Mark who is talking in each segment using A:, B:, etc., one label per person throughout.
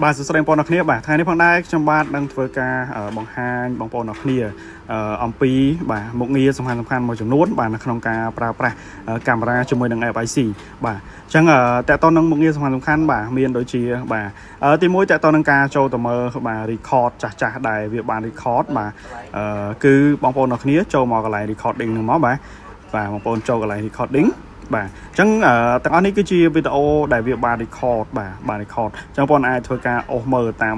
A: បាទសួស្តីបងប្អូនអរគ្នាបាទថ្ងៃនេះផងដែរខ្ញុំបាទនឹងធ្វើការបង្ហាញបងប្អូនអរគ្នាអំពីបាទមុខងារសំខាន់សំខាន់មួយចំនួនបាទនៅក្នុងការប្រើប្រាស់កាមេរ៉ាជាមួយនឹង FIC បាទអញ្ចឹងតើតើនឹងមុខងារសំខាន់សំខាន់បាទមានដូចជាបាទទីមួយតើតើនឹងការចូលទៅមើលបាទ record ចាស់ចាស់ដែលវាបាន record បាទគឺបងប្អូនអរគ្នាចូលមកកន្លែង recording ហ្នឹងមកបាទបាទបងប្អូនចូលកន្លែង recording បាទអញ្ចឹងទាំងអស់នេះគឺជាវីដេអូដែលវាបាន record បាទបាន record អញ្ចឹងបងប្អូនអាចធ្វើការអូសមើលតាម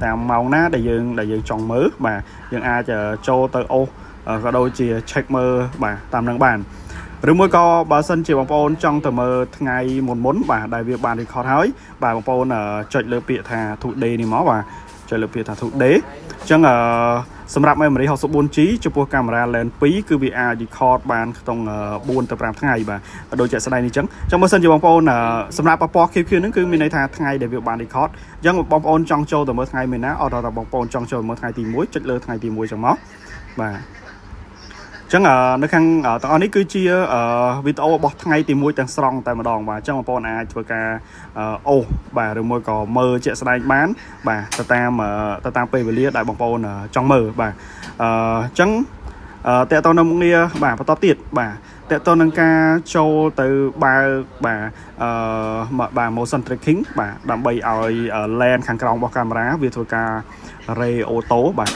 A: តាមម៉ោងណាដែលយើងចង់មើលបាទយើងអាចចូលទៅអូសក៏ដូចជា check មើលបាទតាមនឹងបានឬមួយក៏បើសិនជាបងប្អូនចង់ទៅមើលថ្ងៃមុនមុនបាទដែលវាបាន record ហើយបាទបងប្អូនចុចលើពាក្យថា today នេះមកបាទចុចលើពាក្យថា today អញ្ចឹងអឺសម្រាប់ memory 64 GB ចំពោះកាមេរ៉ា lens 2គឺវាអាច record បានក្នុង4ទៅ5ថ្ងៃបាទដូចជាក់ស្ដែងនេះអញ្ចឹងអញ្ចឹងបើសិនជាបងប្អូនសម្រាប់ពណ៌ QQ ហ្នឹងគឺមានន័យថាថ្ងៃដែលវាបាន record អញ្ចឹងបងប្អូនចង់ចូលទៅមើលថ្ងៃមួយណាអត់ដល់បងប្អូនចង់ចូលមើលថ្ងៃទី1ចុចលើថ្ងៃទី1ចឹងមកបាទចឹងនៅខាងទាំងអស់នេះគឺជាវីដេអូរបស់ថ្ងៃទី1ទាំងស្រុងតែម្ដងបាទអញ្ចឹងបងប្អូនអាចធ្វើការអូសបាទឬមួយក៏មើលជាក់ស្ដែងបានបាទទៅតាមពេលវេលាដែលបងប្អូនចង់មើលបាទអញ្ចឹងតើតើនៅមុខងារបាទបន្តទៀតបាទតើតើនឹងការចូលទៅបើកបាទអឺបាទ motion tracking បាទដើម្បីឲ្យ lens ខាងក្រោមរបស់កាមេរ៉ាវាធ្វើការ ray auto បាទ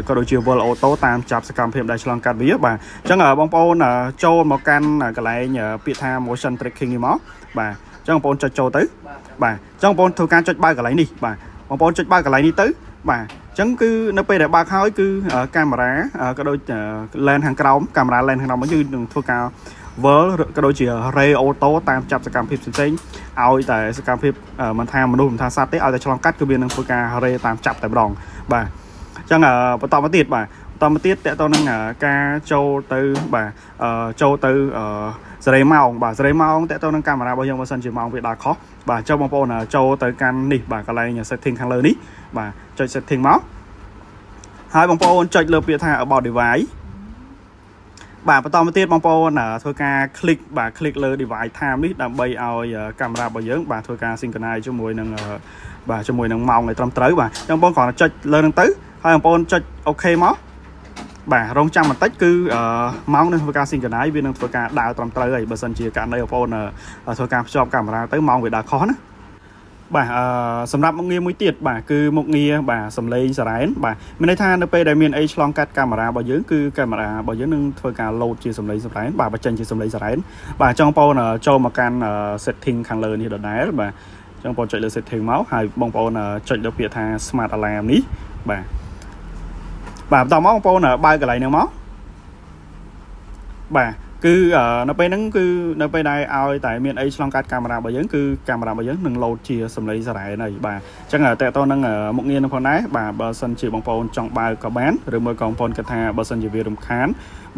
A: ក៏ដូចជា world auto តាមចាប់សកម្មភាពដែលឆ្លងកាត់វាបាទអញ្ចឹងបងប្អូនចូលមកកាន់កន្លែងពាក្យថា motion tracking នេះមកបាទអញ្ចឹងបងប្អូនចុចចូលទៅបាទអញ្ចឹងបងប្អូនធ្វើការចុចបើកកន្លែងនេះបាទបងប្អូនចុចបើកកន្លែងនេះទៅបាទអញ្ចឹងគឺនៅពេលដែលបើកហើយគឺកាមេរ៉ាក៏ដូច lens ខាងក្រោមកាមេរ៉ា lens ខាងក្រោមមកយើងនឹងធ្វើការ វិលក៏ដូចជា ray auto តាមចាប់សកម្មភាពផ្សេងៗឲ្យតែសកម្មភាពមិនថាមនុស្សមិនថាសត្វទេឲ្យតែឆ្លងកាត់គឺវានឹងធ្វើការ ray តាមចាប់តែម្ដងបាទអញ្ចឹងបន្តមកទៀតបាទបន្តមកទៀតតើតើនឹងការចូលទៅបាទចូលទៅសេរីម៉ោងបាទសេរីម៉ោងតើតើនឹងកាមេរ៉ារបស់យើងបើសិនជាម៉ោងវាដើរខុសបាទចុះបងប្អូនចូលទៅកាន់នេះបាទកន្លែង setting ខាងលើនេះបាទចុច setting មកហើយបងប្អូនចុចលើពាក្យថា about device បាទបន្តមកទៀតបងប្អូនធ្វើការ click បាទ click លើ device time នេះដើម្បីឲ្យកាមេរ៉ារបស់យើងបាទធ្វើការ synchronize ជាមួយនឹងបាទជាមួយនឹងម៉ោងឲ្យត្រឹមត្រូវបាទអញ្ចឹងបងប្អូនគ្រាន់តែចុចលើនឹងទៅហើយបងប្អូនចុច OK មកបាទរងចាំបន្តិចគឺម៉ោងនឹងធ្វើការ synchronize វានឹងធ្វើការដើរត្រឹមត្រូវហើយបើសិនជាករណីបងប្អូនធ្វើការភ្ជាប់កាមេរ៉ាទៅម៉ោងវាដើរខុសណាបាទអឺសម្រាប់មុខងារមួយទៀតបាទគឺមុខងារបាទសំឡេងសារ៉ែនបាទមានន័យថានៅពេលដែលមានអីឆ្លងកាត់កាមេរ៉ារបស់យើងគឺកាមេរ៉ារបស់យើងនឹងធ្វើការ load ជាសំឡេងសារ៉ែនបាទបញ្ចេញជាសំឡេងសារ៉ែនបាទចង់បងប្អូនចូលមកកាន់ setting ខាងលើនេះដដែលបាទចង់បងប្អូនចុចលើ setting មកហើយបងប្អូនចុចលើពាក្យថា smart alarm នេះបាទបាទបន្តមកបងប្អូនបើកកន្លែងហ្នឹងមកបាទគឺនៅពេលហ្នឹងគឺនៅពេលដែលឲ្យតែមានអីឆ្លងកាត់កាមេរ៉ារបស់យើងគឺកាមេរ៉ារបស់យើងនឹងលោតជាសំឡេងសារ៉ែនហើយបាទអញ្ចឹងតើតើនឹងមុខងារនឹងផងដែរបាទបើសិនជាបងប្អូនចង់បើកក៏បានឬមួយក៏បងប្អូនគិតថាបើសិនជាវារំខាន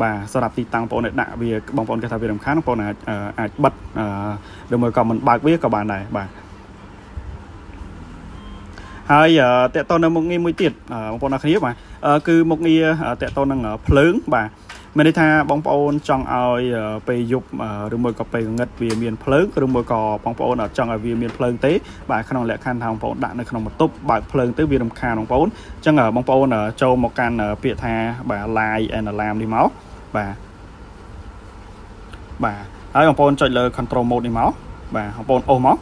A: បាទសម្រាប់ទីតាំងបងប្អូនដែលដាក់វាបងប្អូនគិតថាវារំខានបងប្អូនអាចអាចបិទឬមួយក៏មិនបើកវាក៏បានដែរបាទហើយតកតនៅមុខងារមួយទៀតបងប្អូនអរគ្នាបាទគឺមុខងារតកតនឹងភ្លើងបាទមានន័យថាបងប្អូនចង់ឲ្យពេលយប់ឬមួយក៏ពេលងងឹតវាមានភ្លើងឬមួយក៏បងប្អូនអត់ចង់ឲ្យវាមានភ្លើងទេបាទក្នុងលក្ខខណ្ឌថាបងប្អូនដាក់នៅក្នុងបន្ទប់បើកភ្លើងទៅវារំខានបងប្អូនអញ្ចឹងបងប្អូនចូលមកកាន់ពាក្យថាបាទ light and alarm នេះមកបាទបាទហើយបងប្អូនចុចលើ control mode នេះមកបាទបងប្អូនអូសមក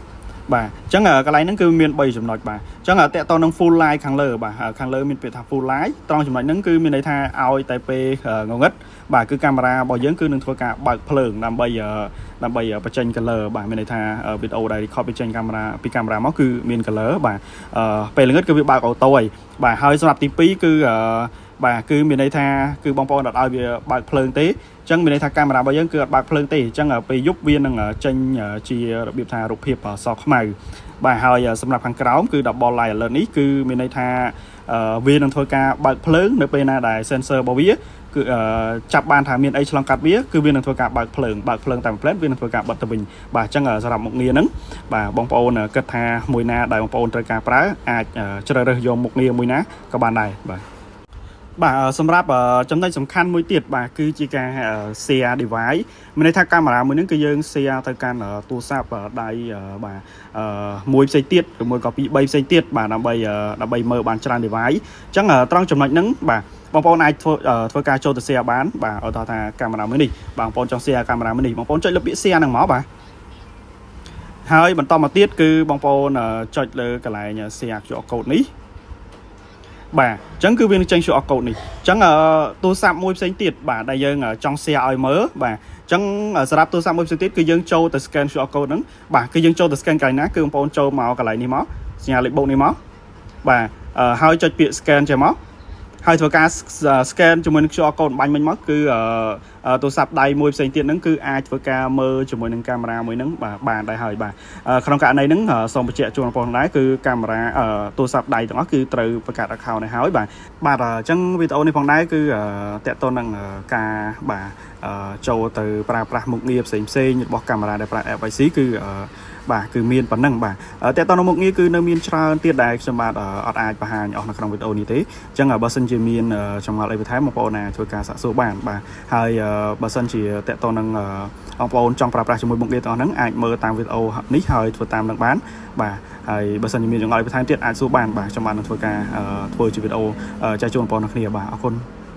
A: បាទអញ្ចឹងកន្លែងហ្នឹងគឺមាន3ចំណុចបាទអញ្ចឹងតកតនឹង full light ខាងលើបាទខាងលើមានពាក្យថា full light ត្រង់ចំណុចហ្នឹងគឺមានន័យថាឲ្យតែពេលងងឹតបាទគឺកាមេរ៉ារបស់យើងគឺនឹងធ្វើការបើកភ្លើងដើម្បីដើម្បីបញ្ចេញ color បាទមានន័យថាវីដេអូដែល record បញ្ចេញកាមេរ៉ាពីកាមេរ៉ាមកគឺមាន color បាទពេលល្ងឹតគឺវាបើក auto ហើយបាទហើយសម្រាប់ទី2គឺបាទគឺមានន័យថាគឺបងប្អូនអត់ឲ្យវាបើកភ្លើងទេអញ្ចឹងមានន័យថាកាមេរ៉ារបស់យើងគឺអត់បើកភ្លើងទេអញ្ចឹងពេលយប់វានឹងចេញជារបៀបថារូបភាពសខ្មៅបាទហើយសម្រាប់ខាងក្រោមគឺ double light alert នេះគឺមានន័យថាវានឹងធ្វើការបើកភ្លើងនៅពេលណាដែល sensor របស់វាគឺចាប់បានថាមានអីឆ្លងកាត់វាគឺវានឹងធ្វើការបើកភ្លើងបើកភ្លើងតាមផ្លែតវានឹងធ្វើការបិទទៅវិញបាទអញ្ចឹងសម្រាប់មុខងារហ្នឹងបាទបងប្អូនគិតថាមួយណាដែលបងប្អូនត្រូវការប្រើអាចជ្រើសរើសយកមុខងារមួយណាក៏បានដែរបាទ។ បាទសម្រាប់ចំណុចសំខាន់មួយទៀតបាទគឺជាការ share device មានន័យថាកាមេរ៉ាមួយហ្នឹងគឺយើង share ទៅកាន់ទូរស័ព្ទដៃបាទមួយផ្សេងទៀតឬមួយក៏ពីរ3ផ្សេងទៀតបាទដើម្បីដើម្បីមើលបានច្រើន device អញ្ចឹងត្រង់ចំណុចហ្នឹងបាទបងប្អូនអាចធ្វើធ្វើការចូលទៅ share បានបាទឧទាហរណ៍ថាកាមេរ៉ាមួយនេះបាទបងប្អូនចង់ share កាមេរ៉ាមួយនេះបងប្អូនចុចលើពាក្យ share ហ្នឹងមកបាទហើយបន្តមកទៀតគឺបងប្អូនចុចលើកន្លែង share QR code នេះបាទអញ្ចឹងគឺវានឹងចេញ QR code នេះអញ្ចឹងទូរស័ព្ទមួយផ្សេងទៀតបាទដែលយើងចង់ share ឲ្យមើលបាទអញ្ចឹងសម្រាប់ទូរស័ព្ទមួយផ្សេងទៀតគឺយើងចូលទៅ scan QR code ហ្នឹងបាទគឺយើងចូលទៅ scan កន្លែងណាគឺបងប្អូនចូលមកកន្លែងនេះមកសញ្ញាលេខបូកនេះមកបាទហើយចុចពាក្យ scan ចេះមកហើយធ្វើការ scan ជាមួយនឹង QR code បាញ់មិញមកគឺទូរស័ព្ទដៃមួយផ្សេងទៀតហ្នឹងគឺអាចធ្វើការមើលជាមួយនឹងកាមេរ៉ាមួយហ្នឹងបាទបានដែរហើយបាទក្នុងករណីហ្នឹងសូមបញ្ជាក់ជូនបងប្អូនដែរគឺកាមេរ៉ាទូរស័ព្ទដៃទាំងអស់គឺត្រូវបង្កើត account នេះហើយបាទបាទអញ្ចឹងវីដេអូនេះផងដែរគឺតកតនឹងការបាទចូលទៅប្រើប្រាស់មុខងារផ្សេងផ្សេងរបស់កាមេរ៉ាដែលប្រើ FIC គឺបាទគឺមានប៉ុណ្ណឹងបាទតើតើមុខងារគឺនៅមានច្រើនទៀតដែលខ្ញុំបាទអត់អាចបង្ហាញអស់នៅក្នុងវីដេអូនេះទេអញ្ចឹងបើសិនជាមានចម្ងល់អីបន្ថែមបងប្អូនអាចធ្វើការសាកសួរបានបាទហើយបើសិនជាតើតើនឹងបងប្អូនចង់ប្រើប្រាស់ជាមួយមុខងារទាំងអស់ហ្នឹងអាចមើលតាមវីដេអូនេះហើយធ្វើតាមនឹងបានបាទហើយបើសិនជាមានចម្ងល់អីបន្ថែមទៀតអាចសួរបានបាទខ្ញុំបាទនឹងធ្វើការធ្វើជាវីដេអូចែកជូនបងប្អូនគ្នាបាទអរគុណ។